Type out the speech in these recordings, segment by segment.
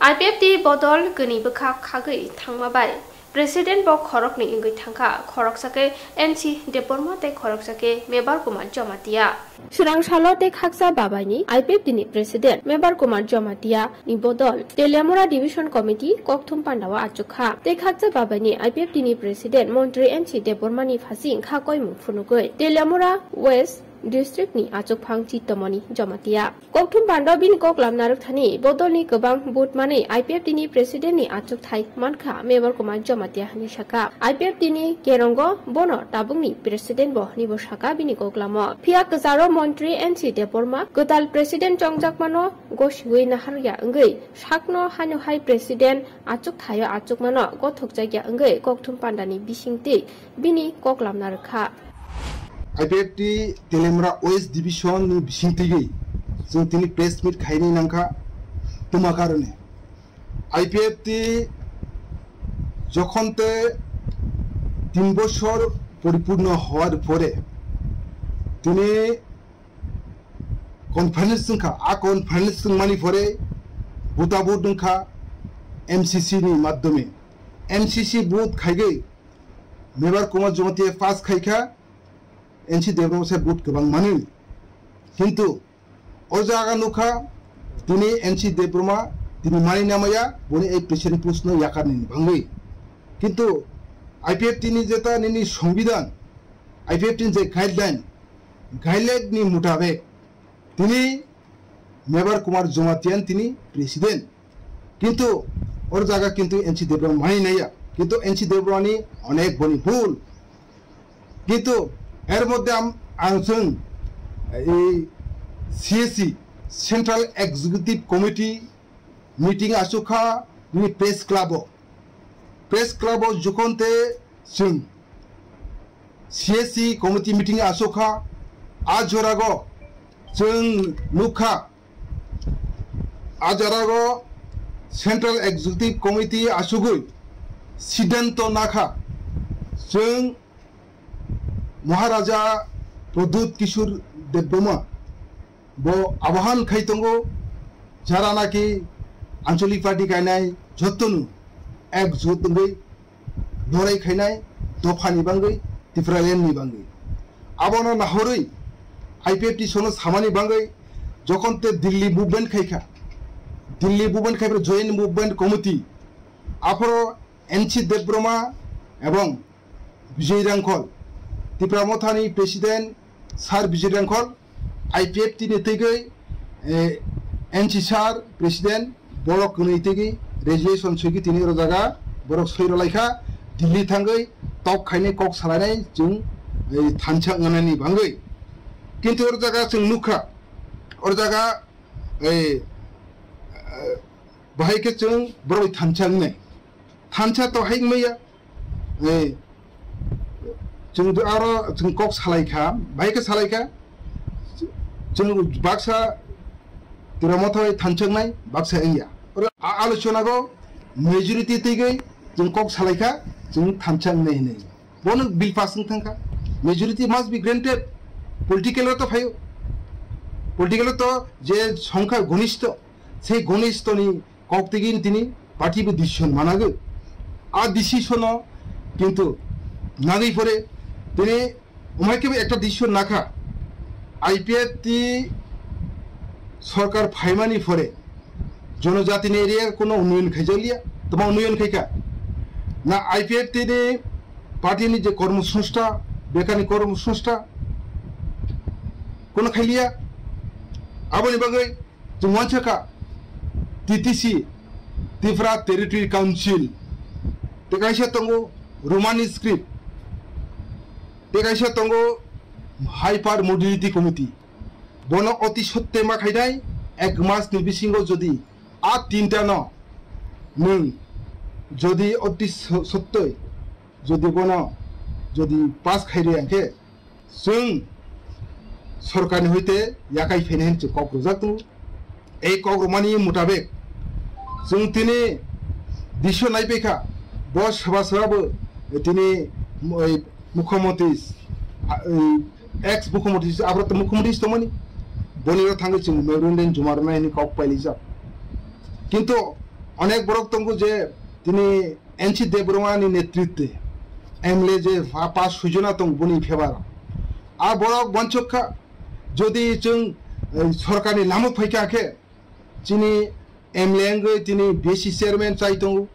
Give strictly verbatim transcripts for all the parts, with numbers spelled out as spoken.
I P F T bodol kwnwi bwkha khagwi thangma bai President bo khoroknwi wngwi thangkha, khoroksa khe N C Debbarma tei khoroksa khe Mebar Kumar Jamatia. Swrang salo tei khaksa babaini I P F T ni President Mebar Kumar Jamatia ni bodol Teliamura Division Committee kokthum pandao achukha. Tei khaksa babaini I P F T ni President Montri N C Debbarma ni phasing kha koimung phunugwi Teliamura West District ni achukphang Chittomoni Jamatia. Kokthum pando bini kok lamna rwkthani bodolni kwbang vote manwi I P F T ni President ni achukthai mankha Mebar Kumar Jamatia hinwi saka. I P F T ni kerongo bono tabukni President bo hinwi bo saka bini kok lamo. Phiya kwcharo Montri N C Debbarma kwtal President chongjakmano gosiwi naharya wngwi sakno haino hai President achukthaio achukmano gothokjakya wngwi kokthum pandani bisingtwi bini kok lamna rwkha. I P F T Teliamura West Division ni bisingtwi chwng tini press meet khainai nangkha, tuma karone I P F T jokhon te tin bochor poripurno howar pore tini conference wngkha, a conference wngmani pore buta vote wngkha M C C ni madhyome. M C C vote khaigwi Mebar Kumar Jamatia pass khaikha, N C Debbarma se vote kwbang manwi. Kintu o jaga nukha tini N C Debbarma tini mani namaya boni ei president post no yakarni bangwi. Kintu I P F T ni jeta nini songbidan, I P F T ni je guideline, guideline ni mutabek tini Mebar Kumar Jamatia tini president. Kintu or jaga kintu N C Debbarma mani naiya. Kintu N C Debbarma ni onek boni bhul. Kintu er moddhe am-, ang chwng ei C A C, Central Executive Committee meeting achukha ni press club o. Press club o jokhon te chwng C A C committee meeting achukha, a jorago chwng nukha, a jorago Central Executive Committee achugwi siddhanto nakha, chwng Maharaja Pradyut Kishore Debbarma bo abahan khai tongo, jara naki Anchalik party kainai jottonu ek jot wngwi lorai khainai dophani bangwi, Tipraland ni bangwi. Abono nahorwi I P F T sono samani bangwi jokhon te Delhi movement khaikha, Delhi movement khaipre Joint Movement Committee, aphoro N C Debbarma ebong Bijoy Rangkhol, Tipra Mothani President Sir Bijoy Rangkhol, I P F T ni twiwi, eh, N C sir president borok kwnwi twiwi resolution soigwi tini oro jaga borok soi rwlaikha, Delhi thangwi tok khainai kok salainai chwng, eh, thansa wngnani bangwi. Kintu oro jaga chwng nukha, oro jaga, eh, eh, bahai khe chwng borok thansa wngnai. Thansa to hai wngmaya, eh, chwng do aro chwng kok salaikha, bahai khe salaikha, chwng baksa Tipra Motha bai thansa wngnai, baksa wngya. Oro a alochona go majority twiwi chwng kok salaikha, chwng thansa wngnai hinwi. Bono bill pass wng thangkha. Majority must be granted. Political o to phaio. Political o to je songkha gonistho, sei gonistho ni kok tigi tini party bo decision manago. A decision o kintu nagwi pore tini umai kebo ekta decision nakha. I P F T sorkar phaimani pore jonojatini area kono unnoyon khaijakliya, toma unnoyon khaikha? Na I P F T ni party ni je kormosonstha, bekarni kormosonstha kono khailiya? Aboni bagwi chwng uansukha T T C, Tripura Territory Council, tei kaisa tongo Romani script, tei kaisa tongo Hyper Modernity Committee. Bono oti sotte ma khainai ek mas ni bisingo jodi a tinta no nwng jodi oti so-, sottoi jodi bono jodi pass khairi angkhe, chwng sorkarni hoite yakai phainai hinwi chwng kok rwjak tongo. Ei kok rwmani mutabek chwng tini decision lai paikha, bo soba soba bo tini, ei, mukhyamantri, a, ei, ex mukhyamantri, aborok to mukhyamantri tongmani, boni oro thangwi chwng memorandum joma rwnai hinwi kok pailaijak. Kintu Onek borok tongo je tini N C Debbarma ni netritwe M L A je pa-, pas sujuna tong boni favour. A borok wansuk kha, jodi chwng, eh, sorkar ni lamuk phai kha khe, chini M L A wngwi tini B C chairman chai tongo.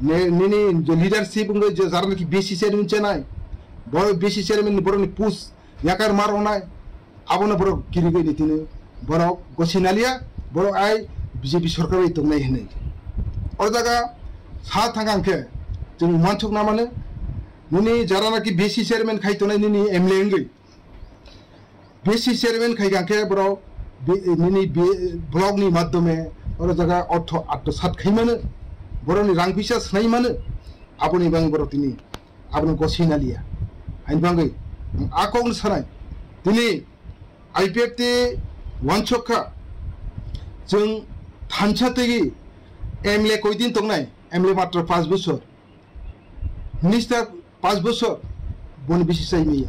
Ne-, nini je leadership wngwi je jara naki B C chairman chenai, borok B C chairman ni borok ni post yakar mar onai, abono borok kirigwi ni tini borok gosi nalia, borok ai B J P sorkar bai tongnai hinwi. O jaga sa thang ang khe chwng wansuk na mano, nini jara naki B C chairman khai tonai nini M L A wngwi, B C chairman khai kha khe borok bi-, nini bi-, block ni madhyome oro jaga ortho atmosat khai mano, borok ni rang pisa swnai mano, aboni bang borok tini abono gosi nalia. Haini bangwi ang a kok no sanai, tini I P F T wansuk kha, chwng thansa twi M L A koi din tongnai, M L A matro pas bosor, minister pas bosor, boni bisi chai maya.